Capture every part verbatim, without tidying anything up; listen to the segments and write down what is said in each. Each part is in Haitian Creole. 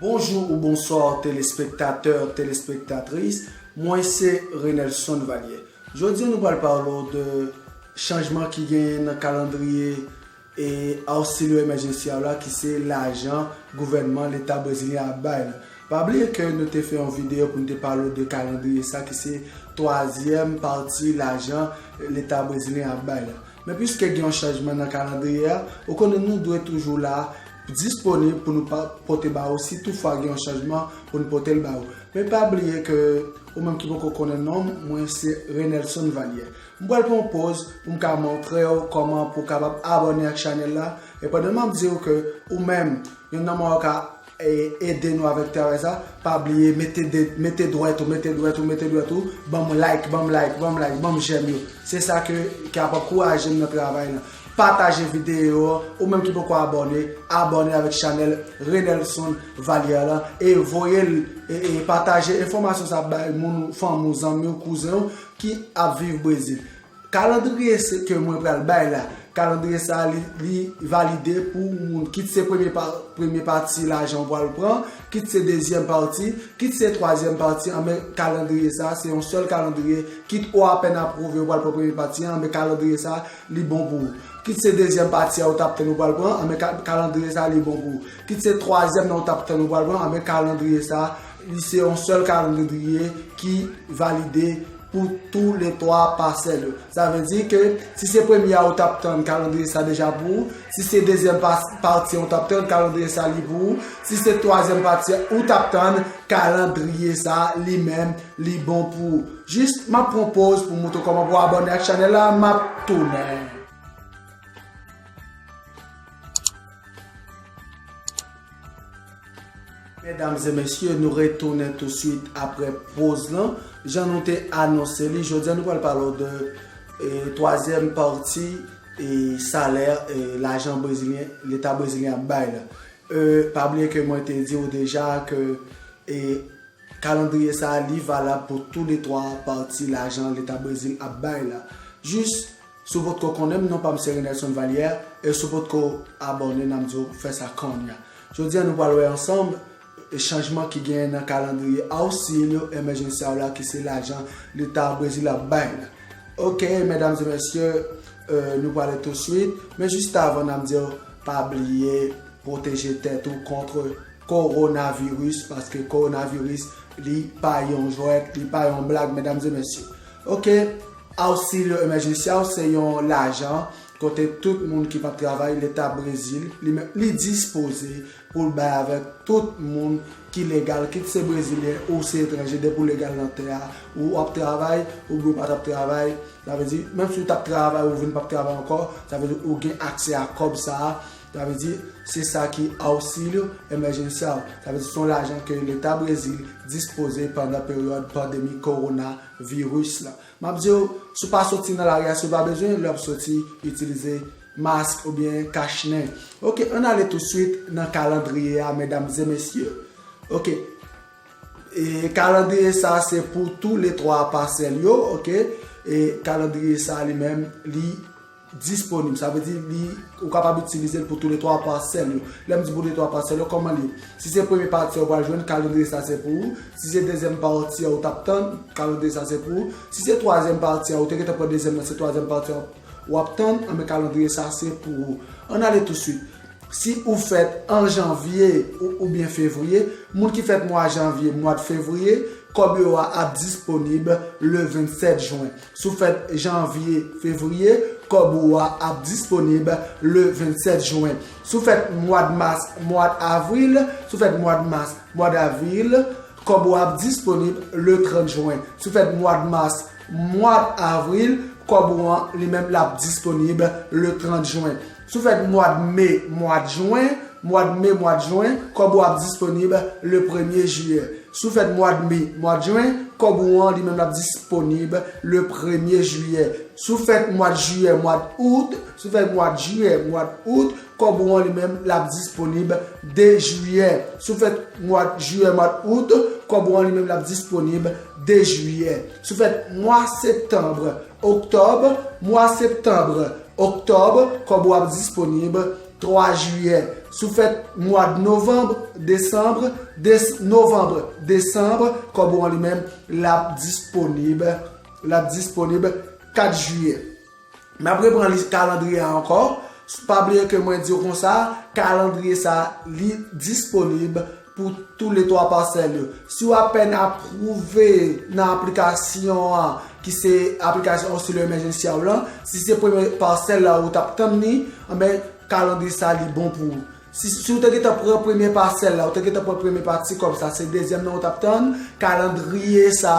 Bonjou ou bonswa, telespektatè, telespektatris. Mwen se Renelson Valier. Jodi a nou pral pale w de chanjman ki genyen nan kalandriye e Auxílio Emergencial la, ki se lajan gouvènman Leta brezilyen ap bay la. Pa bliye ke nou te fè yon videyo pou nou te pale w de kalandriye sa, ki se twazyèm pati lajan Leta brezilyen ap bay la. Men piske gen yon chanjman nan kalandriye a, ou konnen nou dwe toujou la, disponib pou nou pa, pote ba ou, si toutfwa gen yon chanjman pou nou pote l ba ou. Men pa bliye ke ou menm ki poko konnen non m, mwen se Renelson Valier. M pral pran yon poz pou m ka montre w kòman pou w kapab abòne ak chanèl la. E pandan m ap di w ke ou menm, yon nan mwa w ka e, ede nou avèk travay sa, pa bliye mete de, mete dwèt ou, mete dwèt ou, mete dwèt ou, ban m like, ban m like, ban m like, ban m jèm yo. Se sa ke, ki ap ankouraje m nan travay la. Pataje videyo a, ou menm ki poko abòne, abòne avèk chanèl Renelson Valier la, e voye l, e, e pataje enfòmasyon sa bay moun ou, fanmi w, zanmi w, kouzen w ki ap viv Brezil. Kalandriye se ke mwen pral bay la, kalandriye sa li, li valide pou moun, kit se premye pa, premye pati lajan w pral pran, kit se dezyèm pati, kit se twazyèm pati, anben kalandriye sa se yon sèl kalandriye, kit ou apèn apwouve ou pral pran premye pati an, anben kalandriye sa li bon pou ou. Kit se dezyèm pati a ou t ap tann ou pral pran, anben ka, kalandriye sa li bon pou ou. Kit se twazyèm nan ou t ap tann ou pral pran, anben kalandriye sa li se yon sèl kalandriye ki valide pou tou le twa pasèl yo. Sa vle di ke si se premye a ou t ap tann, kalandriye sa deja pou ou. Si se dezyèm pa, pati a ou t ap tann, kalandriye sa li pou ou. Si se twazyèm pati a ou t ap tann, kalandriye sa li menm li bon pou ou. Jis m ap pran poz pou m montre w kòman pou w abòne ak chanèl la, m ap tounen. Medam e mesye, nou retounen touswit apre poz lan. Jan nou te anonse li, jodi a nou pral pale w de e, twazyèm pati e, salè e, lajan brezilyen, Leta brezilyen ap bay la. E, pa bliye ke mwen te di w deja ke e, kalandriye sa a, li valab pou tou le twa pati lajan Leta Brezil ap bay la. Jis, si w potko konnen m, non pa m se Renelson Valier, e si w potko abòne, n ap di w fè sa kounye a. Jodi a, nou pral wè ansanm e, chanjman ki genyen nan kalandriye Auxílio Emergencial la, ki se lajan Leta Brezil ap bay la. Oke, medam e mesye, e, nou prale touswit, men jis avan, n ap di w pa bliye pwoteje tèt ou kont kowonaviris, paske kowonaviris, li pa yon jwèt, li pa yon blag, medam e mesye. Oke, Auxílio Emergencial se yon lajan kote tout moun ki p ap travay, Leta Brezil, li menm, li dispoze pou l bay avèk tout moun ki legal, kit se brezilyen ou se etranje, depi w legal nan tè a, ou ap travay, oubyen ou pa t ap travay, sa vle di, menm si w t ap travay, ou vin p ap travay ankò, sa vle di ou gen aksè a kòb sa a, sa vle di, se sa ki Auxílio Emergencial. Sa vle di, se yon lajan ke Leta Brezil dispoze pandan peryòd pandemi kowonaviris la. M ap di w, si w pa soti nan lari a, si w pa bezwen, lè w ap soti, itilize mask oubyen kach nen. Oke, ann ale touswit nan kalandriye a, medam e mesye. Oke. E kalandriye sa se pou tou le twa pasèl yo, oke? E kalandriye sa li menm, li disponib. Sa vle di, li, ou kapab itilize l pou tou le twa pasèl yo. Lè m di pou tou le twa pasèl yo, kòman li ye? Si se premye pati a ou pral jwenn, kalandriye sa se pou ou. Si se dezyèm pati a ou t ap tann, kalandriye sa se pou ou. Si se twazyèm pati a ou te gentan pran dezyèm nan, se twazyèm pati a w ap tann, anben kalandriye sa se pou ou. Ann ale touswit. Si ou fèt an janvye ou, oubyen fevriye, moun ki fèt mwa janvye, mwa fevriye, kòb yo a ap disponib le vennsèt jen. Si w fèt janvye, fevriye, kòb ou a ap disponib le vennsèt jen. Si w fèt mwa mas, mwa avril, si w fèt mwa mas, mwa avril, kòb ou ap disponib le trant jen. Si w fèt mwa mas, mwa avril, kòb ou an, li menm, l ap disponib le trant jen. Si w fèt mwa me, mwa jen, mwa me, mwa jen, kòb ou ap disponib le premye jiyè. Si w fèt mwa me, mwa jen, kòb ou an, li menm, l ap disponib le premye jiyè. Si w fèt mwa jiyè, mwa out, si w fèt mwa jiyè, mwa out, kòb ou an li menm l ap disponib de jiyè. Si w fèt mwa jiyè, mwa out, kòb ou an li menm l ap disponib de jiyè. Si w fèt mwa septanm, oktòb, mwa septanm, oktòb, kòb ou ap disponib twa jiyè. Si w fèt mwa novanm, desanm, des, novanm, desanm, kòb ou an li menm, l ap disponib, l ap disponib kat jiyè. M ap reprann li kalandriye a ankò. Pa bliye ke mwen di w konsa, kalandriye sa li disponib pou tou le twa pasèl yo. Si w apèn apwouve nan aplikasyon an, ki se aplikasyon Auxilio Emergencial lan, si se premye pasèl la ou t ap tann li, anben, kalandriye sa li bon pou ou. Si, si w te gentan pran premye pasèl la, ou te gentan pran premye pati kòb sa, se dezyèm nan ou t ap tann, kalandriye sa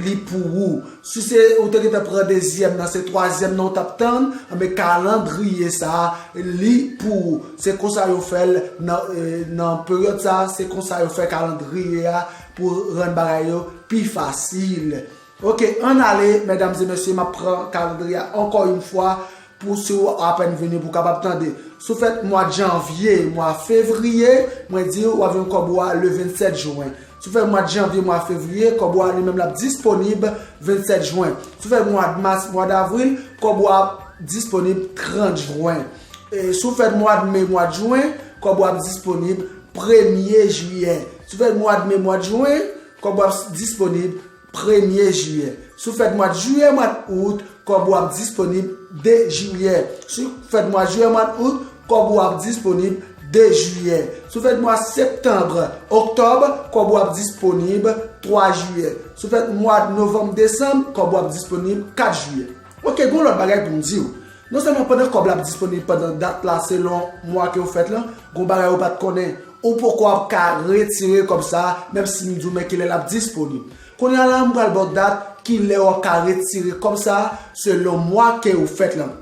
li pou ou. Si se ou te gentan pran dezyèm nan, se twazyèm nan ou t ap tann, anben kalandriye sa li pou ou. Se konsa yo fè l nan, eh, nan peryòd sa, se konsa yo fè kalandriye a pou rann bagay yo pi fasil. Ok, ann ale, medam e mesye, m ap pran kalandriye a ankò yon fwa pou si w apèn vini pou w kapab tande. Si w fèt mwa janvye, mwa fevriye, mwen di w, w ap jwenn kòb ou a le vennsèt jen. Si w fèt mwa janvye, mwa fevriye, kòb ou a li menm l ap disponib vennsèt jen. Si w fèt mwa mas, mwa davril, kòb ou a ap disponib trant jen. E si w fèt mwa me, mwa jen, kòb ou a ap disponib premye jiyè. Si w fèt mwa me, mwa jen, kòb ou a ap disponib premye jiyè. Si w fèt mwa jiyè, mwa out, kòb ou ap disponib de jiyè. Si w fèt mwa jiyè, mwa out, kòb ou ap disponib de jiyè. Si w fèt mwa septanm, oktòb, kòb ou ap disponib twa jiyè. Si w fèt mwa novanm, desanm, kòb ou ap disponib kat jiyè. Ok, gon lòt bagay pou m di w. Non sèlman pandan kòb la ap disponib pandan dat la selon mwa ke w fèt lan, gon bagay ou pa t konnen. Ou poko ap ka retire kòb sa, menm si m di w men kilè l ap disponib. Kounye a la, m pral ba w dat kilè w ap ka retire kòb sa selon mwa ke ou fèt lan.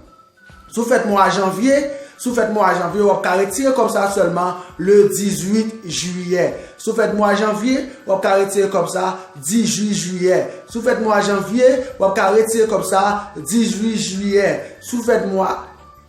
Si w fèt mwa janvye, si w fèt mwa janvye, w ap ka retire kòb sa sèlman le dizuit jiyè. Si w fèt mwa janvye, w ap ka retire kòb sa dizuit jiyè. Si w fèt mwa janvye, w ap ka retire kòb sa dizuit jiyè. Si w fèt mwa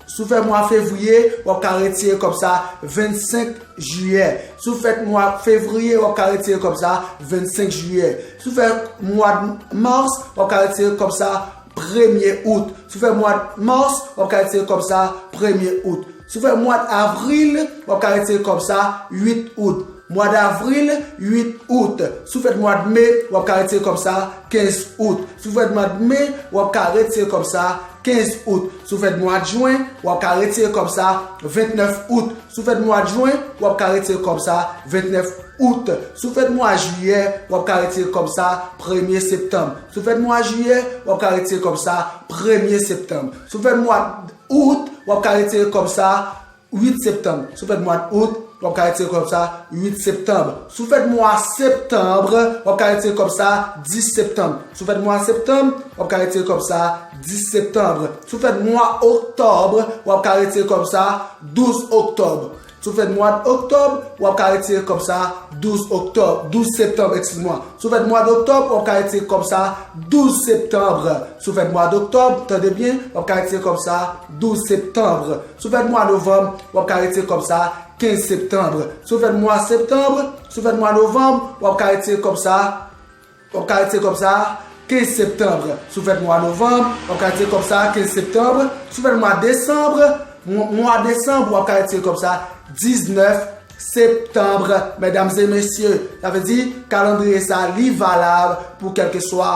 Si w fèt mwa fevriye, w ap ka retire kòb sa vennsenk jiyè. Si w fèt mwa fevriye, w ap ka retire kòb sa vennsenk jiyè. Si w fèt mwa mas, w ap ka retire kòb sa premye out. Si w fèt mwa mas, w ap ka retire kòb sa premye out. Si w fèt mwa avril, w ap ka retire kòb sa uit out. Mwa davril, uit out. Si w fèt mwa me, w ap ka retire kòb sa kenz out. Si w fèt mwa me, w ap ka retire kòb sa kenz out. Si w fèt mwa jen, w ap ka retire kòb sa vennèf out. Si w fèt mwa jen, w ap ka retire kòb sa vennèf out. Si w fèt mwa jiyè, w ap ka retire kòb sa premye septanm. Si w fèt mwa jiyè, w ap ka retire kòb sa premye septanm. Si w fèt mwa out, w ap ka retire kòb sa uit septanm. Si w fèt mwa out, w ap ka retire kòb sa uit septanm. Si w fèt mwa septanm, w ap ka retire kòb sa dis septanm. Si w fèt mwa septanm, w ap ka retire kòb sa dis septanm. Si w fèt mwa oktòb, w ap ka retire kòb sa douz oktòb. Si w fèt mwa oktòb, w ap ka retire kòb sa douz oktòb, douz septanm, eskiz mwa. Si w fèt mwa oktòb, w ap ka retire kòb sa douz septanm. Si w fèt mwa oktòb, tande byen, w ap ka retire kòb sa douz septanm. Si w fèt mwa novanm, w ap ka retire kòb sa kenz septanm. Si w fèt mwa septanm, si w fèt mwa novanm, w ap ka retire kòb sa, w ap ka retire kòb sa kenz septanm. Si w fèt mwa novanm, w ap ka retire kòb sa kenz septanm. Si w fèt mwa desanm, mwa, mwa desanm, w ap ka retire kòb sa diznèf septanm. Medam e mesye, sa vle di, kalandriye sa, li valab pou kèlkeswa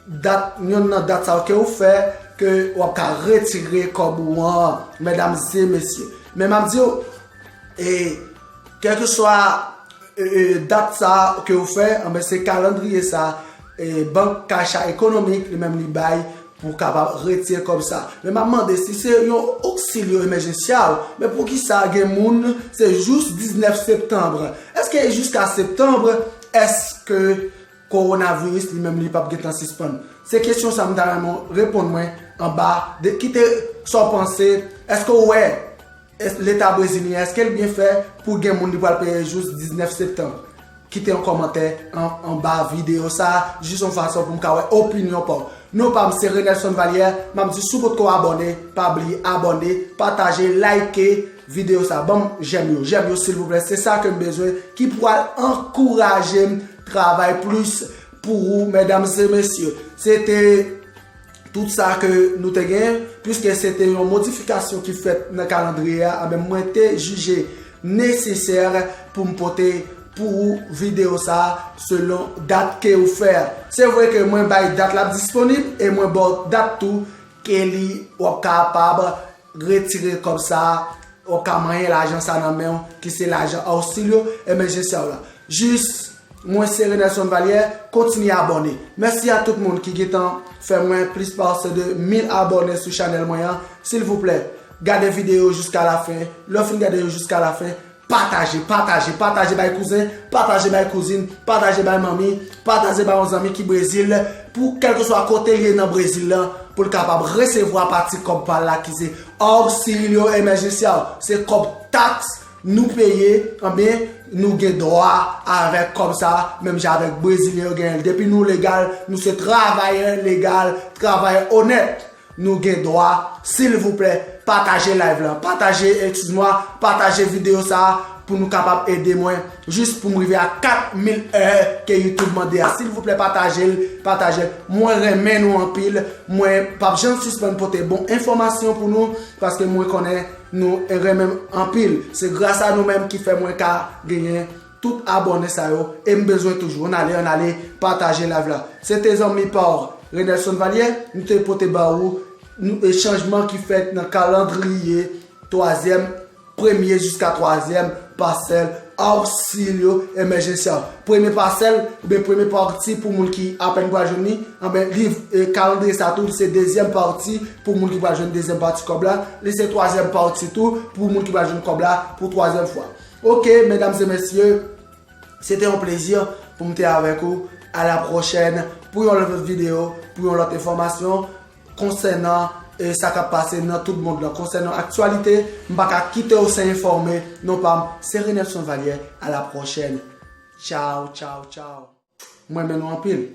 dat, yonn nan dat sa yo ke ou fè, ke w ap ka retire kòb ou an, medam e mesye. Men m ap di w, e, kèlkeswa, e, e, dat sa ke ou fè, anben se kalandriye sa, e, bank Caixa Econômica, li menm li bay pou w kapab retire kòb sa. Men m ap mande si se yon auxílio emergencial, men poukisa gen moun se jous diznèf septanm? Èske jiska septanm, èske kowonaviris li menm li p ap gentan sispann? Se kesyon sa m ta renmen w reponn mwen anba, de, kite sa w panse, èske w wè, es-, Leta brezilyen, èske l byen fè pou gen moun li pral peye jous diznèf septanm? Kite yon kòmantè an, anba videyo sa, jis yon fason pou m ka wè opinyon pa w. Non pa m se Renelson Valière, m ap di si w potko abòne, pa bliye abòne, pataje, like videyo sa, ban m jèm yo, jèm yo silvouplè, se sa ke m bezwen, ki pral ankouraje m travay plis pou ou, medam e mesye. Se te Tout sa ke nou te genyen, piske se te yon modifikasyon ki fèt nan kalandriye a, anben mwen te jije nesesè pou m pote pou ou videyo sa a selon dat ke ou fè a. Se vre ke mwen bay dat l ap disponib e mwen ba w dat tou ke li w ap kapab retire kòb sa a, w ap ka manyen lajan sa nan men w, ki se lajan Auxilio Emergencial la. Jis, mwen se Renelson Valier, kontinye abòne. Mèsi a tout moun ki gentan fè mwen plis pase de mil abòne sou chanèl mwen an. Silvouplè, gade videyo jiska lafen. Lè w fin gade yo jiska lafen, pataje, pataje, pataje bay kouzen, pataje bay kouzin, pataje bay manmi, pataje bay yon zanmi ki Brezil, pou kèlkeswa kote l ye nan Brezil lan, pou l kapab resevwa pati kòb pa l la ki se Auxilio Emergencial. Se kòb taks nou peye, anben, nou gen dwa avèk kòb sa, menm jan avèk Brezilyen yo genyen l. Depi nou legal, nou se travayè legal, travayè onèt. Nou gen dwa, silvouplè, pataje live lan, pataje, excuse-moi, pataje videyo sa a pou nou kapab ede mwen, jis pou m rive a kat mil è ke YouTube mande a. Silvouplè, pataje l, pataje l. Mwen renmen nou anpil. Mwen p ap janm sispann pote bon enfòmasyon pou nou, paske mwen konnen nou renmen m anpil. Se gras a nou menm ki fè mwen ka genyen tout abòne sa yo, e m bezwen toujou. Ann ale, ann ale, pataje live la. Se te zanmi pa w, Renelson Valier, nou te pote ba ou nou, e chanjman ki fèt nan kalandriye twazyèm, premye jiska twazyèm pasèl Auxilio Emergencial. Premye pasèl, oubyen premye pati pou moun ki apèn pral jwenn li, anben, li, e, kalandriye sa tou, se dezyèm pati pou moun ki pral jwenn dezyèm pati kòb la, li se twazyèm pati tou pou moun ki pral jwenn kòb la pou twazyèm fwa. Ok, medam e mesye, se te yon plezi pou m te avèk ou. A la pwochèn pou yon lòt videyo, pou yon lòt enfòmasyon konsènan, e, sa k ap pase nan tout mond lan, konsènan aktyalite. M pa ka kite w san enfòme. Non pa m, se Renelson Valier. A la pwochèn. Tchaw, tchaw, tchaw. Mwen renmen nou anpil.